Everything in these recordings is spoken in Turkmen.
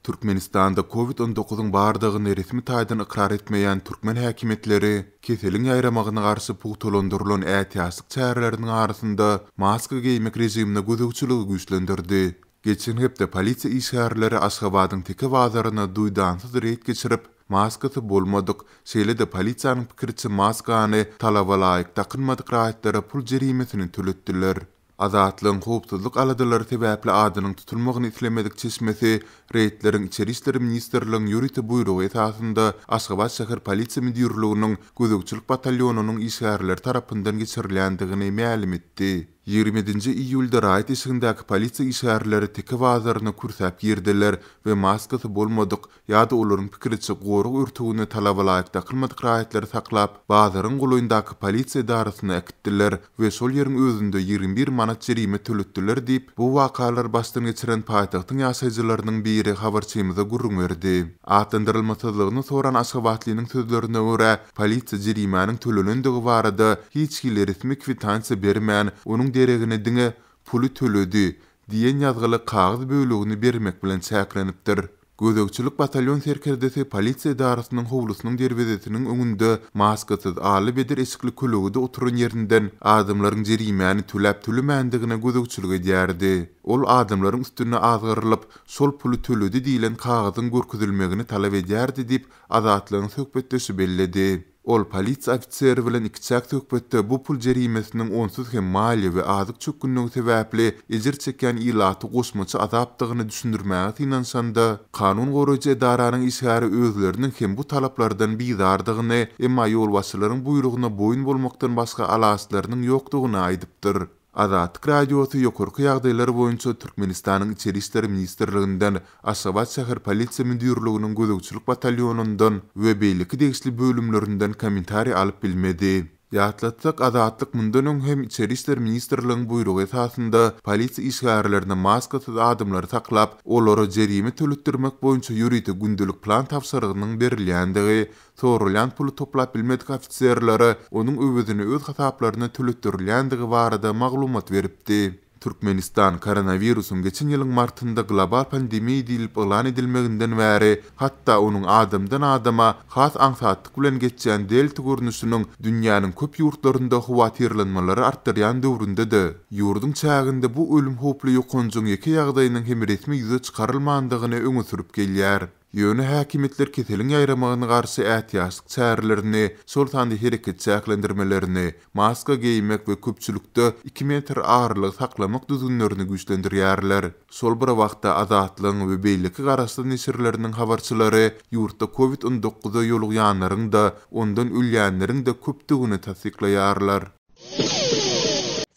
Türkmenistanda Covid 19-yň bardygyny resmi taýdan ykrar etmeýän türkmen häkimiýetleri keseliň ýaýramagyna garşy pugtalandyrylan ätiýaçlyk çäreleriniň arasynda maska geýmek režimine gözegçiligi güýçlendirdi. Geçen hepde polisiýa işgärleri Aşgabadyň Teke bazaryna duýdansyz reýd geçirip, maskasy bolmadyk, şeýle-de polisiýanyň pikiriçe maskany talaba laýyk dakynmadyk raýatlara pul jerimesini töletdiler. Azatlygyň howpsuzlyk aladalary sebäpli adynyň tutulmagyny islemedik çeşmesi reýdleriň Içeri işler ministrligiň ýörite buýrugy esasynda Aşgabat şäher polisiýa müdirliginiň gözegçilik batalýonynyň işgärleri tarapyndan geçirilýändigini mälim etdi. 27-nji iýulda raýat eşigindäki polisiýa işgärleri Teke bazaryna kürsäp girdiler we maskasy bolmadyk ýa-da olaryň pikiriçe gorag örtügini talabalaýyk dakynmadyk raýatlary saklap, bazaryň golaýyndaky polisiýa edarasyna äkitdiler we şol ýeriň özünde 21 manat jerime töletdiler diýip, bu wakalary başdan geçiren paýtagtyň ýaşaýjylarynyň biri habarçymyza gürrüň berdi. Atlandyrylmasyzlygyny soran aşgabatlynyň sözlerine görä, polisiýa jerimäniň tölenendigi barada hiç hili resmi kwitansiýa bermän, onuň deregine diňe Puly töledi diýen ýazgyly kagyz bölegini bermek bilen çäklenipdir. Gözegçilik batalýon serkerdesi polisiýa edarasynyň howlusynyň derwezesiniň öňünde maskasyz, aly-bedir eşikli kölegede oturan ýerinden adamlaryň jerimäni töläp-tölemändigine gözegçilik edýärdi. Ol adamlaryň üstüne azgyrylyp, şol puly töledi diýlen kagyzyň görkezilmegini talap edýärdi diýip, Azatlygyň söhbetdeşi belledi. Ol polisiýa ofiseri bilen ikiçäk söhbetde bu pul jerimesiniň onsuz hem maliýe we azyk çökgünligi sebäpli ejir çekýän ilata goşmaça azapdygyny düşündirmäge synanyşanda, kanun goraýjy edaranyň işgäri özleriniň hem bu talaplardan bizardygyny, emma ýolbaşçylaryň buýrugyna boýun bolmakdan başga alaçlarynyň ýokdugyny aýdypdyr. Azatlyk Radiosy ýokarky ýagdaýlar boýunça Türkmenistanyň Içeri işler ministrliginden, Aşgabat şäher polisiýa müdirliginiň gözegçilik batalýonyndan we beýleki degişli bölümlerinden kommentariý alyp bilmedi. Ýatlatsak, Azatlyk mundan öň hem Içeri işler ministrligiň buýrugy esasynda polisiýa işgärlerine maskasyz adamlary saklap, olara jerime töletdirmek boýunça ýörite gündelik plan tabşyrygynyň berilýändigi, Soralýan puly toplap bilmedik ofiserlere onuň öwezini öz hasaplaryna töletdirilýändigi barada maglumat beripdi. Türkmenistan koronawirusyň geçen ýylyň martynda global pandemiýa diýlip yglan edilmeginden bäri, hatda onuň adamdan-adama has aňsatlyk bilen geçýän delta görnüşiniň dünýäniň köp ýurtlarynda howatyrlanmalary artdyrýan döwründe-de, ýurduň çäginde bu ölüm howply ýokanjyň ýeke ýagdaýynyň hem resmi ýüze çykarylmandygyny öňe sürüp gelýär. Ýöne häkimiýetler keseliň ýaýramagyna garşy ätiýaçlyk çärelerini, şol sanda hereket çäklendirmelerini, maska geýmek we köpçülikde iki metr aralygy saklamak düzgünlerini güýçlendirýärler. Şol bir wagtda, Azatlygyň we beýleki garaşsyz neşirleriniň habarçylary ýurtda covid 19-a ýolugýanlaryň-da, ondan ölýänleriň-de köpdügini tassyklaýarlar.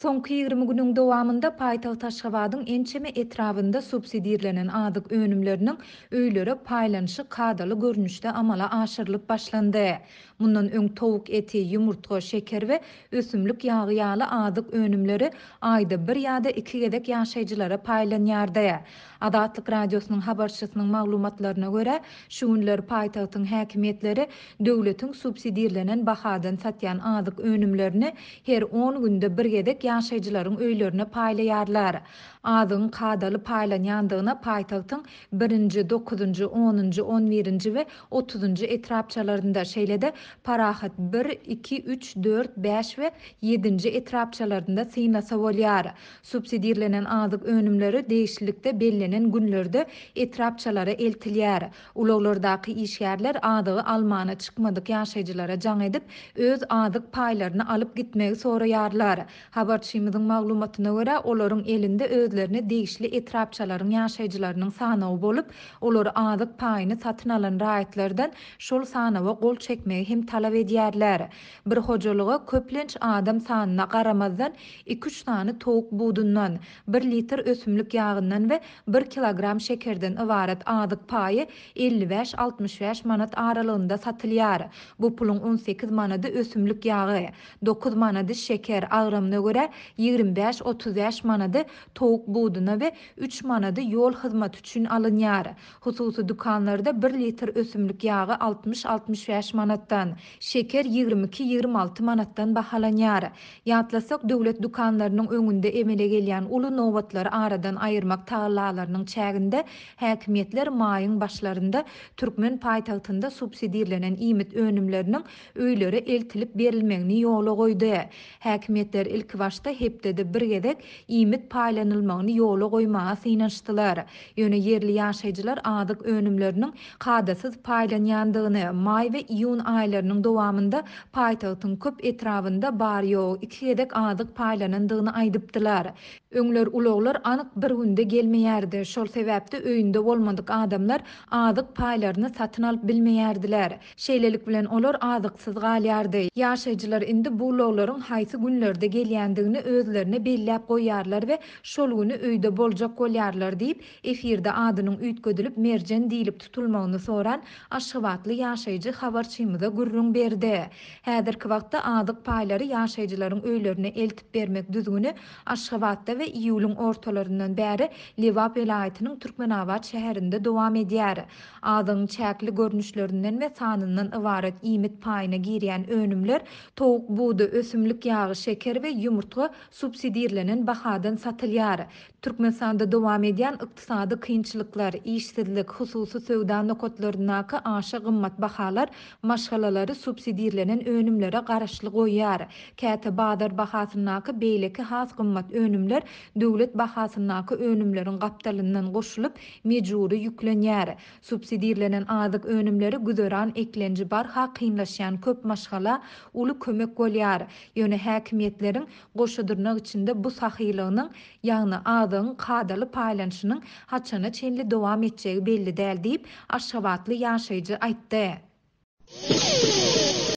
Soňky 20 günüň dowamynda paýtagt Aşgabadyň ençeme etrabynda subsidirlenen azyk önümleriniň öýlere paýlanyşy kadaly görnüşde amala aşyrylyp başlandy. Mundan öň towuk eti, ýumurtga, şeker we ösümlik ýagy ýaly azyk önümleri aýda bir ýa-da iki gezek ýaşaýjylara paýlanýardy. Azatlyk Radiosynyň habarçysynyň maglumatlaryna görä, şu günler paýtagtyň häkimiýetleri döwletiň subsidirlenen bahadan satýan azyk önümlerini her on günde bir gezek ýaşaýjylaryň öýlerine paýlaýarlar. Azygyň kadaly paýlanýandygyna paýtagtyň birinji, dokuzynjy, onunjy, on birinji we otuzynjy etrapçalarynda, şeýle-de Parahat bir, iki, üç, dört, bäş we ýedinji etrapçalarynda synlasa bolýar. Subsidirlenen azyk önümleri degişlilikde bellenen günlerde etrapçalara eltilýär. Ulaglardaky işgärler azygy almana çykmadyk ýaşaýjylara jaň edip, öz azyk paýlaryny alyp gitmegi soraýarlar. Habarçymyzyň maglumatyna görä, olaryň elinde özlerine degişli etrapçalaryň ýaşaýjylarynyň sanawy bolup, olar azyk paýyny satyn alan raýatlardan şol sanawa gol çekmegi hem talap edýärler. Bir hojalyga köplenç adam sanyna garamazdan iki-üç sany towuk budundan, bir litr ösümlik ýagyndan we bir kilogram şekerden ybarat azyk paýy 55-65 manat aralygynda satylýar. Bu puluň 18 manady ösümlik ýagy, dokuz manady şeker, agramyna görä. görä, 25, 35 manady towuk buduna we üç manady ýol hyzmaty üçin alynýar. Hususy dükanlarda bir litr ösümlik ýagy 60, 65 manatdan, şeker 22, 26 manatdan bahalanýar. Ýatlasak, döwlet dükanlarynyň öňünde emele gelýän uly nobatlary aradan aýyrmak tagallalarynyň çäginde häkimiýetler maýyň başlarynda türkmen paýtagtynda subsidirlenen iýmit önümleriniň öýlere eltilip berilmegini ýola goýdy. Häkimiýetler ilkibaşda hepdede bir gezek iýmit paýlanylmagyny ýola goýmaga synanyşdylar. Ýöne ýerli ýaşaýjylar azyk önümleriniň kadasyz paýlanýandygyny, maý we iýun aýlarynyň dowamynda paýtagtyň köp etrabynda bary-ýogy iki gezek azyk paýlanandygyny aýdypdylar. Öňler ulaglar anyk bir günde gelmeýärdi, şol sebäpde öýünde bolmadyk adamlar azyk paýlaryny satyn alyp bilmeýärdiler. Şeýlelik bilen, olar azyksyz galýardy. Ýaşaýjylar indi bu ulaglaryň haýsy günlerde gelýändigini özlerine belläp goýýarlar we şol güni öýde boljak bolýarlar diýip, efirde adynyň üýtgedilip Merjen diýlip tutulmagyny soran aşgabatly ýaşaýjy habarçymyza gürrüň berdi. Häzirki wagtda azyk paýlary ýaşaýjylaryň öýlerine eltip bermek düzgüni Aşgabatda we iýulyň ortalaryndan bäri Lebap welaýatynyň Türkmenabat şäherinde dowam edýär. Azygyň çäkli görnüşlerinden we sanyndan ybarat iýmit paýyna girýän önümler, towuk budy, ösümlik ýagy, şeker we ýumurtga subsidirlenen bahadan satylýar. Türkmenistanda dowam edýän ykdysady kynçylyklar, işsizlik, hususy söwda nokatlaryndaky aşa gymmat bahalar maşgalalary subsidirlenen önümlere garaşly goýýar. Käte bazar bahasyndaky beýleki has gymmat önümler döwlet bahasyndaky önümleriň gapdalyndan goşulyp, mejbury ýüklenýär. Subsidirlenen azyk önümleri güzeran eklenji barha kynlaşýan köp maşgala uly kömek bolýar. Ýöne häkimiýetleriň goşa dyrnak içinde bu sahylygynyň, ýagny azygyň kadaly paýlanyşynyň haçana çenli dowam etjegi belli däl diýip, aşgabatly ýaşaýjy aýtdy.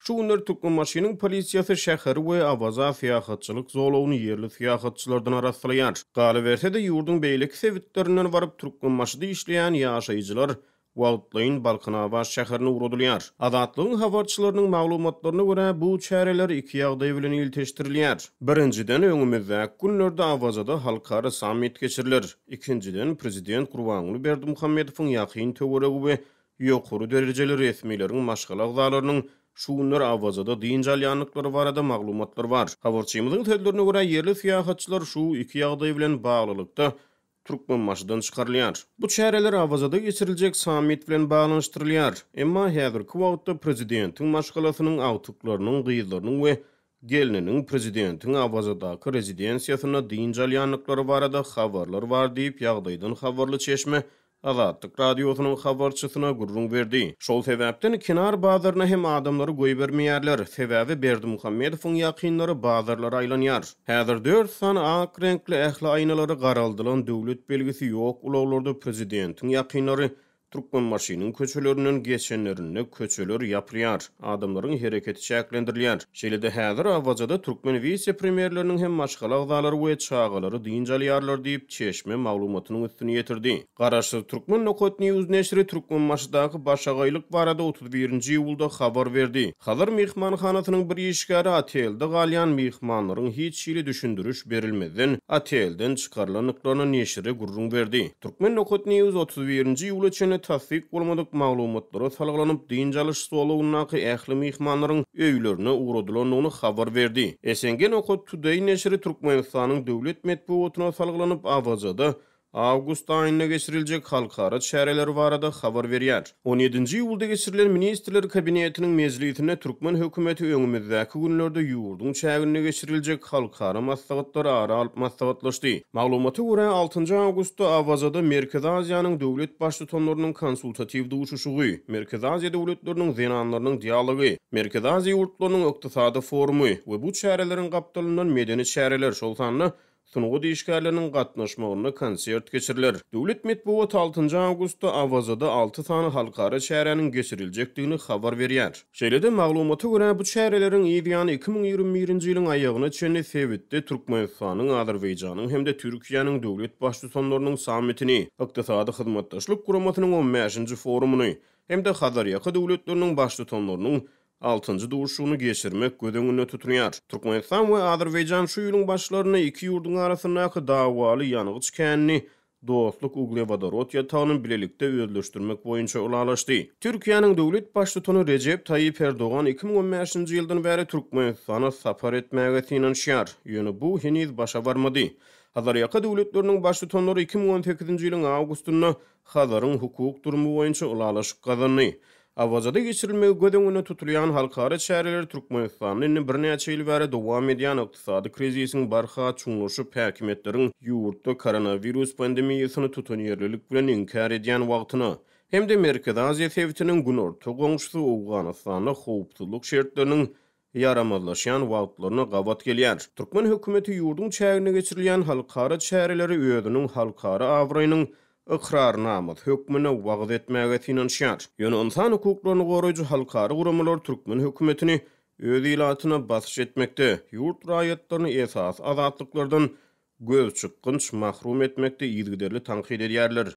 Şu günler Türkmenbaşynyň polisiýasy şäheri we Awaza syýahatçylyk zolagyny ýerli syýahatçylardan arassalaýar. Galyberse-de, ýurduň beýleki sebitlerinden baryp, Türkmenbaşyda işleýän ýaşaýjylar wagtlaýyn Balkanabat şäherine ugradylýar. Azatlygyň habarçylarynyň maglumatlaryna görä, bu çäreler iki ýagdaý bilen ilteşdirilýär. Birinjiden, öňümizdäki günlerde Awazada halkara sammit geçiriler. Ikinjiden, prezident Gurbanguly Berdimuhamedowyň ýakyn töweregi we ýokary derejeli resmileriň maşgala agzalarynyň şu günler Awazada dynç alýandyklary barada maglumatlar bar. Habarçymyzyň sözlerine görä, ýerli syýahatçylar şu iki ýagdaý bilen baglylykda Türkmenbaşydan çykarylýar. Bu çäreler Awazada geçiriljek sammit bilen baglanyşdyrylýar. Emma häzirki wagtda prezidentiň maşgalasynyň agtyklarynyň, gyzlarynyň we gelniniň prezidentiň Awazadaky rezidensiýasynda dynç alýandyklary barada habarlar bar diýip, ýagdaýdan habarly çeşme Azatlyk Radiosynyň habarçysyna gürrüň berdi. Şol sebäpden Kenar bazaryna hem adamlary goýbermeýärler, sebäbi Berdimuhamedowyň ýakynlary bazarlara aýlanýar. Häzir dört sany ak reňkli ähli aýnalary garaldylan döwlet belgisi ýok ulaglarda prezidentiň ýakynlary Türkmenbaşynyň köçelerinden geçenlerinde köçeler ýapylýar, adamlaryň hereketi çäklendirilýär. Şeýle-de häzir Awazada türkmen wise-premýerleriniň hem maşgala agzalary we çagalary dynç alýarlar diýip, çeşme maglumatynyň üstüni ýetirdi. Garaşsyz Türkmen Nokat News neşiri Türkmenbaşydaky başagaýlyk barada 31-nji iýulda habar berdi. Hazar myhmanhanasynyň bir işgäri otelde galýan myhmanlaryň hiç hili düşündiriş berilmezden otelden çykarylandyklaryny neşire gürrüň berdi. Turkmen Nokat News 31-nji iýula çenli tassyk bolmadyk maglumatlara salgylanyp, dynç alyş zolagyndaky ähli myhmanlaryň öýlerine ugradylandygyny habar berdi. SNG Nokat Today neşiri Türkmenistanyň döwlet metbugatyna salgylanyp, Awazada awgust aýynda geçiriljek halkara çäreleri barada habar berýär. On ýedinji iýulda geçirilen Ministrler Kabinetiniň mejlisinde türkmen hökümeti öňümizdäki günlerde ýurduň çäginde geçiriljek halkara maslahatlary ara alyp maslahatlaşdy. Maglumata görä, altynjy awgustda Awazada Merkezi Aziýanyň döwlet Baştutanlarynyň konsultatiw duşuşygy, Merkezi Aziýa döwletleriniň zenanlarynyň dialogy, Merkezi Aziýa ýurtlarynyň ykdysady forumy we bu çäreleriň gapdalyndan medeni çäreler, şol sanda Sungat işgärleriniň gatnaşmagynda konsert geçiriler. Döwlet metbugaty altynjy awgustda Awazada alty sany halkara çäräniň geçiriljekdigini habar berýär. Şeýle-de, maglumata görä, bu çäreleriň yz ýany 2021-nji ýylyň aýagyna çenli sebitde Türkmenistanyň, Azerbaýjanyň hem-de Türkiýäniň döwlet Baştutanlarynyň sammitini, Ykdysady Hyzmatdaşlyk Guramasynyň on bäşinji forumyny hem-de Hazarýaka döwletleriniň Baştutanlarynyň. Altynjy duşuşygyny geçirmek göz öňünde tutulýar. Türkmenistan we Azerbaýjan şu ýylyň başlarynda iki ýurduň arasyndaky dawaly ýangyç känini Dostluk uglewodorod ýatagyny bilelikde özleşdirmek boýunça ylalaşdy. Türkiýäniň döwlet Baştutany Rejep Taýyp Erdogan 2015-nji ýyldan bäri Türkmenistana sapar etmäge synanyşýar. Ýöne bu heniz başa barmady. Hazarýaka döwletleriniň Baştutanlary 2018-nji ýylyň awgustynda Hazaryň hukuk durumy boýunça ylalaşyk gazandy. Awazada geçirilmegi göz öňünde tutulýan halkara çäreler Türkmenistanda indi birnäçe ýyl bäri dowam edýän ykdysady krizisiň barha çuňlaşyp, häkimiýetleriň ýurtda koronawirus pandemiýasyny tutanýerlilik bilen inkär edýän wagtyna hem-de Merkezi Aziýa sebitiniň günorta goňşusy Owganystanda howpsuzlyk şertleriniň ýaramazlaşýan wagtlaryna gabat gelýär. Türkmen hökümeti ýurduň çäginde geçirilýän halkara çäreleri özüniň halkara abraýynyň ykrarnamasy hökmünde wagyz etmäge synanyşýar. Ýöne ynsan hukuklaryny goraýjy halkara guramalar türkmen hökümetini öz ilatyna basyş etmekde, ýurt raýatlaryny esasy azatlyklardan gözçykgynç mahrum etmekde yzygiderli tankyt edýärler.